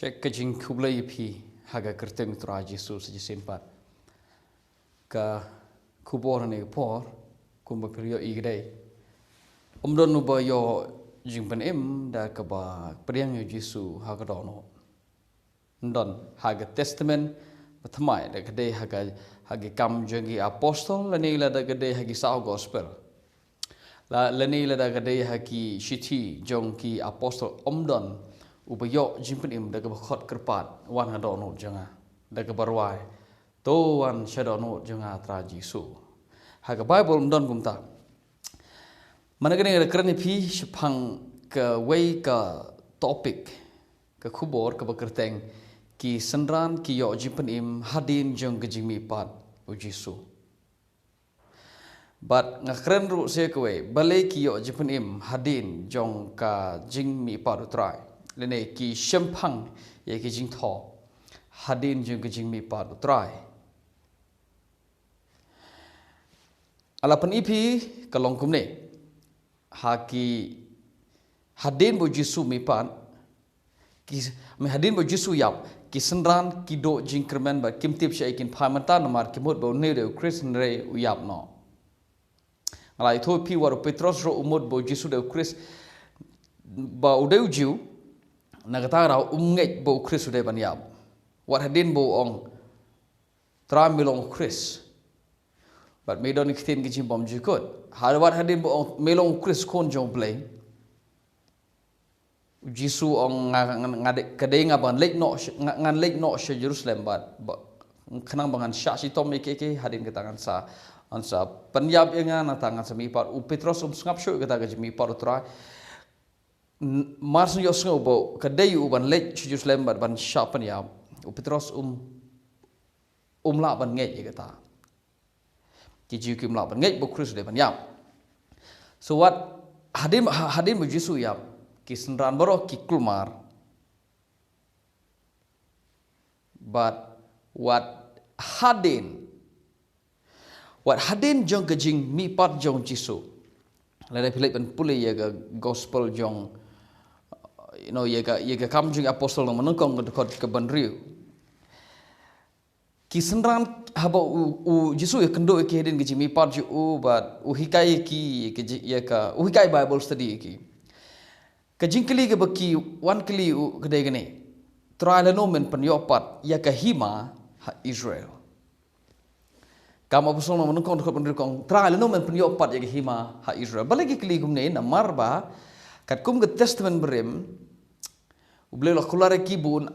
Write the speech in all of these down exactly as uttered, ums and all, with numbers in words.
Check ka jingkhublei ïa phi ha ka kyrteng Trai Jisu sa shisien pat. Ka khubor ha kane ka por, kumba phi la ïohi ka dei, ym don uba ïoh jingpynim da kaba pdiang ïa u Jisu ha ka dohnud. Ym don ha ka Testament Bathymmai, da ka dei ha ka, ha ki Kam jong ki Apostol, lane la da ka dei ha ki saw Gospel, la, lane la da ka dei ha ki Shithi jong ki Apostol, ym don uba ïoh jingpynim da kaba khot kyrpad, wan ha dohnud jong nga, da kaba rwai, to wan sha dohnud jong nga Trai Jisu. Ha ka Baibl ym don kumta. Mynta kane nga da kren ïa phi shaphang kawei ka topic, ka khubor kaba kyrteng, ki synran ki ïoh jingpynim hadien jong ka jingmihpat u Jisu. Bad nga kren ruh sa kawei, balei ki ïoh jingpynim hadien jong ka jingmihpat u Trai, lane ki shemphang ïa ki jingthoh hadien jong ka jingmihpat u Trai. Nga la pyni ïa phi ka long kumne. Ha ki, hadien ba u Jisu mihpat, ki, hadien ba u Jisu ïap, ki synran ki duh jingkyrmen bad kim tip shaei kin phai mynta, namar ki mut ba une u dei u Khrist hynrei u ïap noh. Nga la ïathuh ïa phi wat u Petros ruh u mut ba u Jisu u dei u Khrist, ba u dei u Jiw, na kata ka daw um ngeit ba u Khrist u dei ban ïap. Wat hadien ba u ong, Trai, me long u Khrist, bad me don ki ktien ki jingbymjukut. Wat hadien ba u ong, me long u Khrist, Khun jong u Blei, u Jisu u ong, nga, nga, nga dei, ka dei nga ban leit noh, nga, ngan leit noh sha Jerusalem bad, bad khnang ba ngan shah shitom ïa kiei kiei, hadien kata ngan sa, ngan sa pynïap ïa nga, nangta ngan sa mihpat. U Petros um sngap shuh ïa kata ka jingmihpat u Trai. Mar shu ïohsngew ba ka dei u ban leit sha Jerusalem bad ban shah pynïap, u Petros um, um lah ban ngeit ïa kata. Ki Jiw kim lah ban ngeit ba u Khrist u dei ban ïap. So wat hadien, ha-, hadien ba u Jisu u ïap, ki synran baroh ki kulmar. Bad wat hadien, wat hadien jong ka jingmihpat jong u Jisu, lada phi leit ban pule ïa ka Gospel jong, you know, ïa ka, ïa ka Kam jong ki Apostol lynnong ba nyngkong, ka dkhot kaba hynriew. Ki synran, haba u, u Jisu u ïakynduh ïa ki hadien ka jingmihpat jong u bad u hikai ïa ki, ïa ka ji-, ïa ka, u hikai Bible study ïa ki. Ka jingkylli kaba ki wan kylli ïa u ka dei kane: Trai, lano men pynïoh pat ïa ka hima ha Israel? Kam Apostol lynnong ba nyngkong, dkhot ba hynriew ka ong, Trai, lano men pynïoh pat ïa ka hima ha Israel? Balei ki kylli kumne? Namar ba katkum ka Testament Barim, U Blei u la kular ïa ki ba un,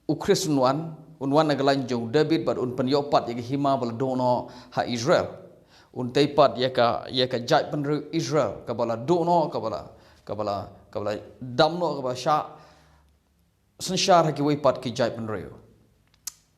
u Khrist un wan, un wan na ka lain jong u David bad un pynïoh pat ïa ka hima ba la duh noh ha Israel. Un tei pat ïa ka, ïa ka jaitbynriew Israel kaba la duh noh, kaba la, kaba la, kaba la dam noh, kaba shah synshar ha kiwei pat ki jaitbynriew.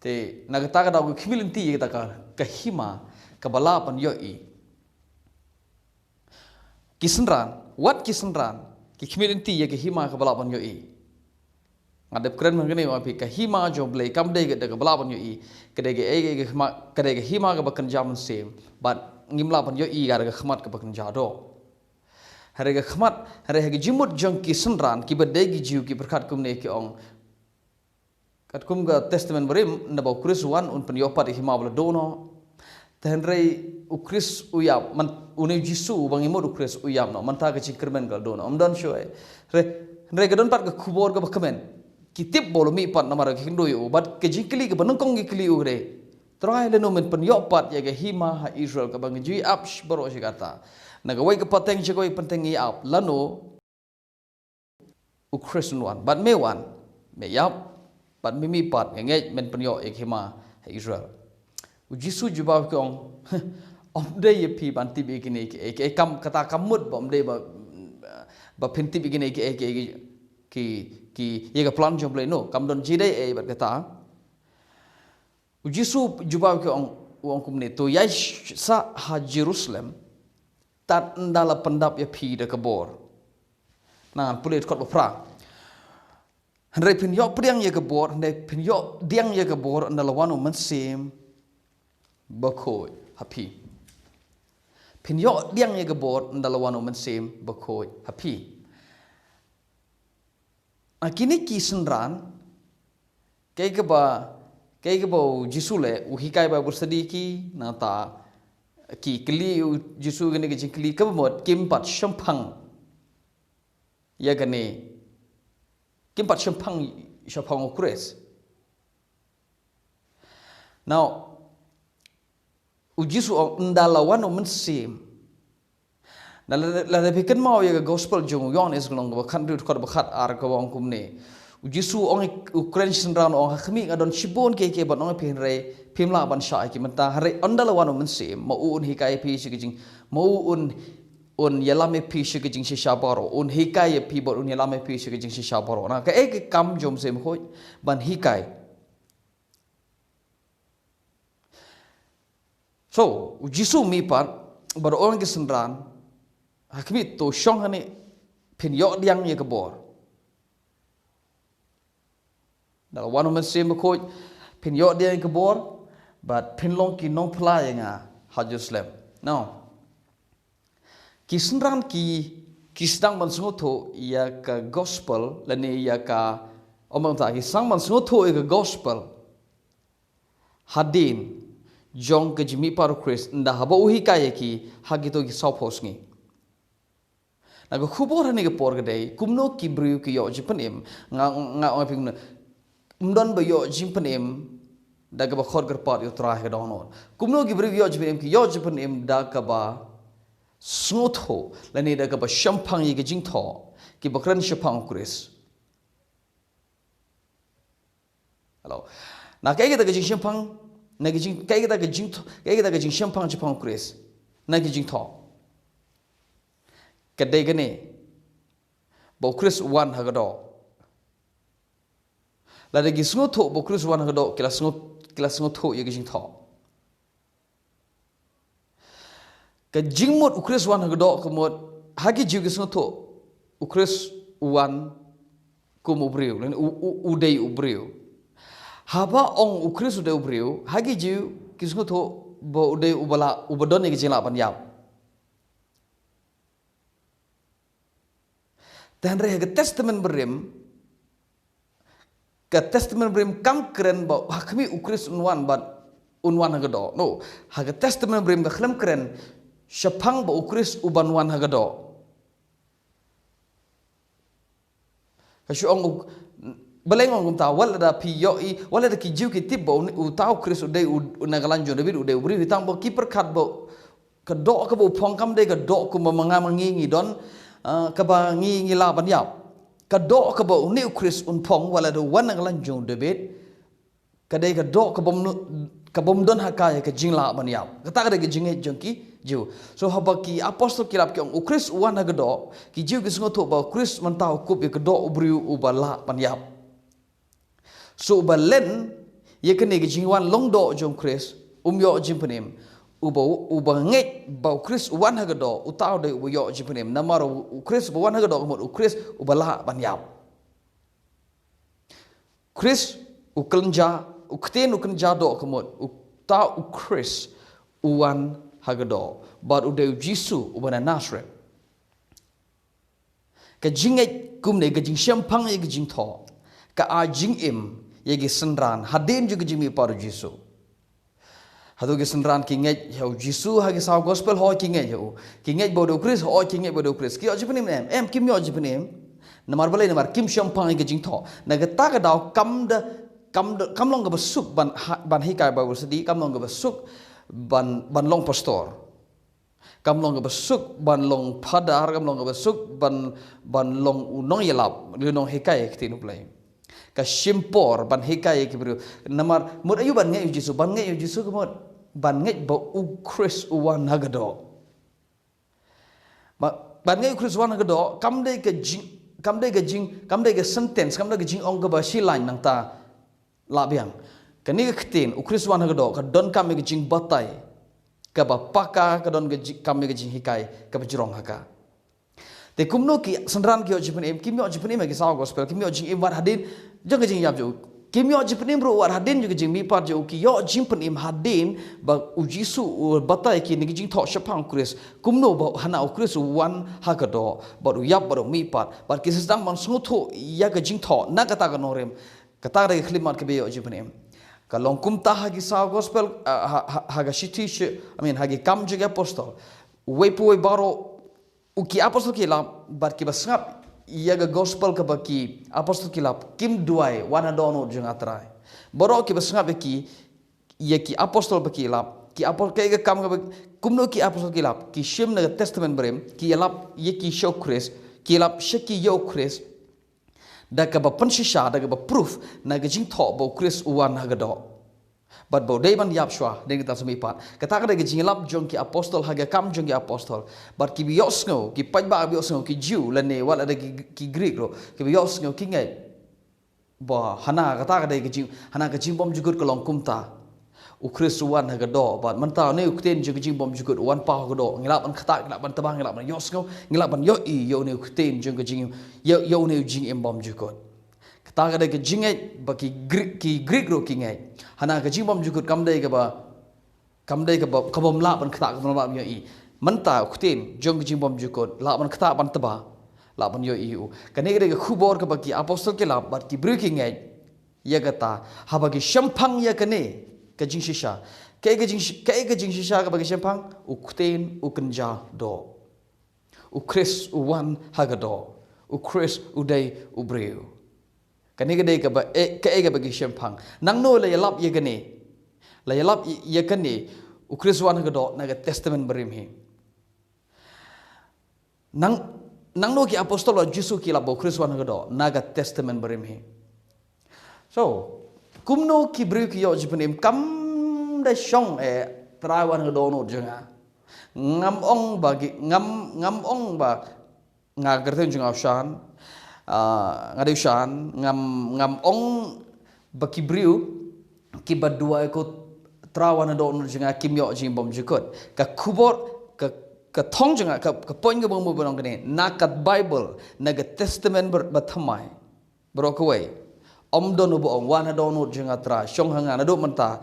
Te na kata ka daw ki khmih lynti ïa kata ka, ka hima kaba lah ban ïohi. Ki synran, wat ki synran ki khmih lynti ïa ka hima kaba lah ban ïohi. Nga dep kren mynne kane, ong ïa phi, ka hima jong u Blei kam dei ka, da kaba lah ban ïohi. Ka dei ka, eh, ka hima, ka dei ka hima kaba kynja mynsiem, bad ngim lah ban ïohi ïa ka da ka khmat kaba kynja doh. Hynrei ka khmat, hynrei ha ka jingmut jong ki synran kiba dei ki Jiw, ki pyrkhat kumne, ki ong, katkum ka Testament Barim, ynda ba u Khrist u wan, un pynïoh pat ïa ka hima ba la duh noh. Te hynrei u Khrist u ïap, man, une u Jisu uba ngi mut u Khrist u ïap noh, mynta ka jingkyrmen ka la duh noh. Ym don shuh, eh. Hynrei, hynrei ka don pat ka khubor kaba kmen. Ki tip ba u la mihpat namar ki kynduh ïa u. Bad ka jingkylli kaba nyngkong ki kylli ïa u ka dei: Trai, lano men pynïoh pat ïa ka hima ha Israel, kaba ngi ju ïa-ap baroh shi katta. Na kawei ka pateng sha kawei ka pateng ngi ïa-ap. Lano u Khrist un wan? Bad me wan, me ïap, bad me mihpat, nga ngeit men pynïoh ïa ka hima ha Israel. U Jisu u jubab ïa ki, ong, ym dei ïa phi ban tip ïa kine kiei kiei, kam, kata kam mut ba ym dei ba, ba phin tip ïa kine kiei kiei, ki, ki, ïa ka plan jong u Blei, no, kam don jingïadei ei bad kata. U Jisu u jubab ïa ki, ong, u ong kumne: To ïaishah ha Jerusalem tad ynda la pyndap ïa phi da ka bor. Ngan pule dkhot ba phra. Hynrei phin ïoh pdiang ïa ka bor, hynrei phin ïoh pdiang ïa ka bor ynda la wan u Mynsiem Bakhuid ha phi. Phin ïoh pdiang ïa ka bor ynda la wan u Mynsiem Bakhuid ha phi. Ha kine ki synran, Kaei kaba, kaei kaba u Jisu leh, u hikai Bible study ki, nangta ki kylli u Jisu kane ka jingkylli kaba mut kim pat shemphang ïa kane, kim pat shemphang, shemphang u Khrist. Now, u Jisu u ong, ynda la wan u Mynsiem. Na la, la, la phi kynmaw ïa ka gospel jong u Ïoannis lynnong kaba khathynriew dkhot ba khatar kaba ong kumne. U Jisu u ong, u kren synran, u ong, ha khmih nga don shibun kiei kiei ban ong ïa phi, hynrei phim lah ban shah ïa ki mynta, hynrei ynda la wan u Mynsiem, ma u un hikai ïa phi sha ka jing, ma u un, un ïalam ïa phi sha ka jingshisha baroh, un hikai ïa phi bad un ïalam ïa phi sha ka jingshisha baroh. Na kaei ka kam jong u Mynsiem Bakhuid? Ban hikai. So, u Jisu mih pat bad u ong ïa ki synran, ha khmih to shong hangne, phin ïoh pdiang ïa ka bor. Ynda la wan u Mynsiem Bakhuid, phin ïoh pdiang ïa ka bor, bad phin long ki nongphla ïa nga ha Jerusalem. Now, ki synran ki, ki sdang ban sngewthuh ïa ka gospel, lane ïa ka, ym, ym, ta, ki sdang ban sngewthuh ïa ka gospel hadien jong ka jingmihpat u Khrist, ynda haba u hikai ïa ki ha kito ki sawphew sngi. Na ka khubor hangne ka por ka dei, kumno ki briew ki ïoh jingpynim? Nga, nga ong ïa phi kumno, ym don ba ïoh jingpynim da kaba khot kyrpad ïa u Trai ha ka dohnud. Kumno ki briew ki ïoh jingpynim? Ki ïoh jingpynim da kaba sngewthuh, lane da kaba shemphang ïa ka jingthoh, kiba kren shaphang u Khrist. Hello. Na kaei kata ka jingshemphang, na ka jing, kaei kata ka jingthoh, kaei kata ka jingshemphang shaphang u Khrist, na ka jingthoh? Ka dei kane, ba u Khrist u wan ha ka doh. Lada ki sngewthuh ba u Khrist u wan ha ka doh, ki la sngew, ki la sngewthuh ïa ka jingthoh. Ka jingmut u Khrist u wan ha ka doh ka mut, ha ki Jiw ki sngewthuh u Khrist u wan kum u briew, lane u, u, u dei u briew. Haba ong u Khrist u dei u briew, ha ki Jiw ki sngewthuh ba u dei uba lah, uba don ïa ka jinglah ban ïap. Te hynrei ha ka Testament Barim, ka Testament Barim kam kren ba ha khmih u Khrist un wan bad un wan ha ka doh. No, ha ka Testament Barim ka khlem kren shaphang ba u Khrist u ban wan ha ka doh. Ka shu ong u, balei nga ong kumta, wat lada phi ïohi, wat lada ki Jiw ki tip ba u, uta u Khrist u dei u, u na ka line jong David, u dei u briew, hi tang ba ki pyrkhat ba ka doh kaba u phong kam dei ka doh kumba ma nga ma ngi ngi don, ah, kaba ngi ngi lah ban ïap. Ka doh kaba une u Khrist un phong, wat lada u wan na ka line jong David, ka dei ka doh kabym, kabym don ha ka ïa ka jinglah ban ïap. Kata ka dei ka jingngeit jong ki Jiw. So haba ki apostol ki lap ki ong u Khrist u wan ha ka doh, ki Jiw ki sngewthuh ba u Khrist mynta u kup ïa ka doh u briew uba lah ban ïap. So uba len ïa kane ka jingwan long doh jong u Khrist um ïoh jingpynim. Uba, uba ngeit ba u Khrist u wan ha ka doh, uta u dei uba ïoh jingpynim. Namar u, u Khrist uba wan ha ka doh ka mut u Khrist uba lah ban ïap. Khrist u kynja, u ktien u kynja doh ka mut uta u Khrist u wan ha ka doh, bad u dei u Jisu uba na Nasareth. Ka jingngeit kumne, ka jingshemphang ïa ka jingthoh, ka ai jingim ïa ki synran hadien jong ka jingmihpat u Jisu. Hato ki synran ki ngeit ïa u Jisu ha ki saw gospel? Hooid ki ngeit ïa u. Ki ngeit ba u dei u Khrist? Hooid ki ngeit ba u dei u Khrist. Ki ïoh jingpynim? Em, em, kim ïoh jingpynim. Namar balei? Namar kim shemphang ïa ka jingthoh. Na kata ka daw kam da, kam da, kam long kaba suk ban ha, ban hikai Bible study, kam long kaba suk ban, ban long pastor. Kam long kaba suk ban long phadar, kam long kaba suk ban, ban long u nongïalap, u nonghikai ïa ka ktien u Blei. Ka shim por ban hikai ïa ki briew. Namar mut aïu ban ngeit ïa u Jisu? Ban ngeit ïa u Jisu ka mut ban ngeit ba u Khrist u wan ha ka doh. Ba, ban ngeit u Khrist u wan ha ka doh kam dei ka jing, kam dei ka jing, kam dei ka sentence, kam dei ka jingong kaba shi lain nangta lah biang. Kane ka ktien u Khrist u wan ha ka doh ka donkam ïa ka jingbatai kaba paka, ka don ka jing, kam ïa ka jinghikai kaba jrong ha ka. Te kumno ki synran ki ïoh jingpynim? Kim ïoh jingpynim ha ki saw gospel, kim ïoh jingim wat hadien jong ka jingïap jong u. Kim ïoh jingpynim ruh wat hadien jong ka jingmihpat jong u, ki ïoh jingpynim hadien ba u Jisu u batai ïa ki na ka jingthoh shaphang u Khrist. Kumno ba hana u Khrist u wan ha ka doh, bad u ïap, bad u mihpat, bad ki sdang ban sngewthuh ïa ka jingthoh na kata ka nongrim. Kata ka dei ka khyllipmat kaba ïoh jingpynim. Ka long kumta ha ki saw gospel, ah, ha, ha, ha ka shithi shi, I mean, ha ki Kam jong ki Apostol. Uwei pa uwei baroh, u ki apostol ki lap, bad kiba sngap ïa ka gospel kaba ki apostol ki lap, kim duwai, wan ha dohnud jong nga Trai. Baroh kiba sngap ïa ki, ïa ki apostol ba ki lap, ki apostol, kaei ka kam kaba, kumno ki apostol ki lap, ki shim na ka Testament Barim, ki ïalap ïa ki sha u Khrist, ki lap sha ki ïa u Khrist, da kaba pynshisha, da kaba proof, na ka jingthoh ba u Khrist u wan ha ka doh. Bad ba u dei ban ïap shuwa, dei kata shu mihpat. Kata ka dei ka jingïalap jong ki apostol, ha ka Kam jong ki Apostol. Bad kiba ïohsngew, ki paidbah ba ïohsngew, ki Jiw, lane wat la da ki, ki Grik ruh, kiba ïohsngew, ki ngeit. Ba, hana kata ka dei ka jing, hana ka jingbymjukut ka long kumta. U Khrist u wan ha ka doh, bad mynta une u ktien jong ka jingbymjukut, u wan paw ha ka doh, ngi lah ban ktah, ngi lah ban tbang, ngi lah ban ïohsngew, ngi lah ban ïohi, ïa une u ktien jong ka jing, ïa, ïa une u jingim bymjukut. Kata ka dei ka jingngeit ba ki Grik, ki Grik ruh ki ngeit. Hana ka jingbymjukut kam dei kaba, kam dei kaba, kaba ym lah ban ktah, kaba ym lah ban ïohi. Mynta u ktien jong ka jingbymjukut, lah ban ktah ban tbang, lah ban ïohi u. Kane ka dei ka khubor kaba ki apostol ki lap, bad ki briew ki ngeit. Ïa kata, haba ki shemphang ïa kane ka jingshisha. Kaei ka jingshi-, kaei ka jingshisha kaba ki shemphang, u ktien u kynja doh. U Khrist u wan ha ka doh. U Khrist u dei u briew. Kane ka dei kaba, eh, kaei kaba ki shemphang. Nangno la ïalap ïa kane. La ïalap ïa, ïa kane. U Khrist u wan ha ka doh na ka Testament Barim hi. Nang, nangno ki apostol, wat U Jisu ki lap ba u Khrist u wan ha ka doh na ka Testament Barim hi. So, kumno ki briew ki ïoh jingpynim, kam da shong, eh, Trai wan ha ka dohnud jong nga. Ngam ong ba ki, ngam, ngam ong ba nga kyrteng jong nga u Shan, ah, nga dei u Shan, ngam, ngam ong ba ki briew kiba duwai ko Trai wan ha dohnud jong nga kim ïoh jingbymjukut. Ka khubor, ka, ka thong jong nga, ka, ka point kaba nga mut ban ong kane, na ka Baibl, na ka Testament ba, ba thymmai. Baroh kawei. Ym don uba ong, wan ha dohnud jong nga Trai, shong ha nga, naduh mynta.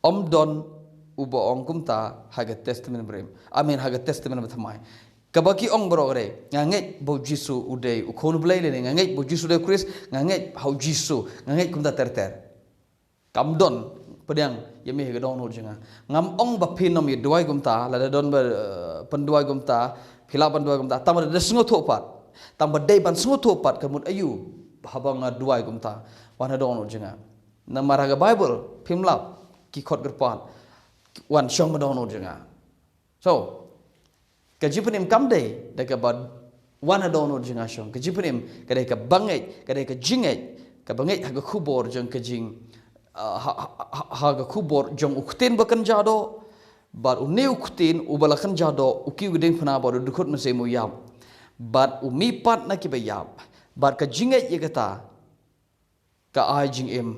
Ym don uba ong kumta ha ka Testament Barim. I mean, ha ka Testament ba thymmai. Kaba ki ong baroh ka dei, nga ngeit ba U Jisu u dei u Khun U Blei lane, nga ngeit ba U Jisu u dei u Khrist, nga ngeit ha U Jisu, nga ngeit kumta ter ter. Kam don, pdiang, ïa me ha ka dohnud jong nga. Ngam ong ba phin ym ïa duwai kumta, lada don ba, eh, pynduwai kumta, phi lah ban duwai kumta, tang ba da sngewthuh pat. Tang ba dei ban sngewthuh pat, ka mut aïu, haba nga duwai kumta, wan ha dohnud jong nga. Namar ha ka Baibl, phim lap, ki khot kyrpad, wan shong ha dohnud jong nga. So, ka jingpynim kam dei, da kaba wan ha dohnud jong nga shong. Ka jingpynim, ka dei kaba ngeit, ka dei ka jingngeit, kaba ngeit ha ka khubor jong ka jing, ah, ha, ha, ha, ha ka khubor jong u ktien ba kynja doh, bad une u ktien uba la kynja doh, u kiew ka diengphna bad u dkhot mynsiem u ïap. Bad u mihpat na kiba ïap. Bad ka jingngeit ïa kata, ka ai jingim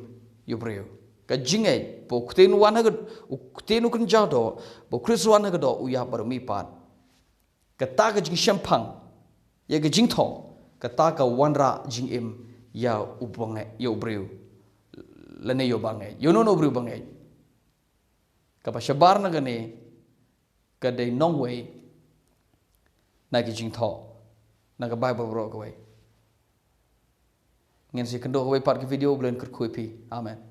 ïa u briew. Ka jingngeit, ba u ktien u wan ha ka, u ktien u kynja doh, ba u Khrist u wan ha ka doh, u ïap bad u mihpat. Kata ka jingshemphang, ïa ka jingthoh, kata ka wanrah jingim, ïa u bangeit, ïa u briew. Lane ïa u bangeit. Ïa uno uno u briew bangeit. Kaba shabar na kane, ka dei nongwei, na ki jingthoh, na ka Baibl baroh kawei. Ngin sa ïakynduh ha kawei pat ka video, U Blei un kyrkhu ïa phi. Amen.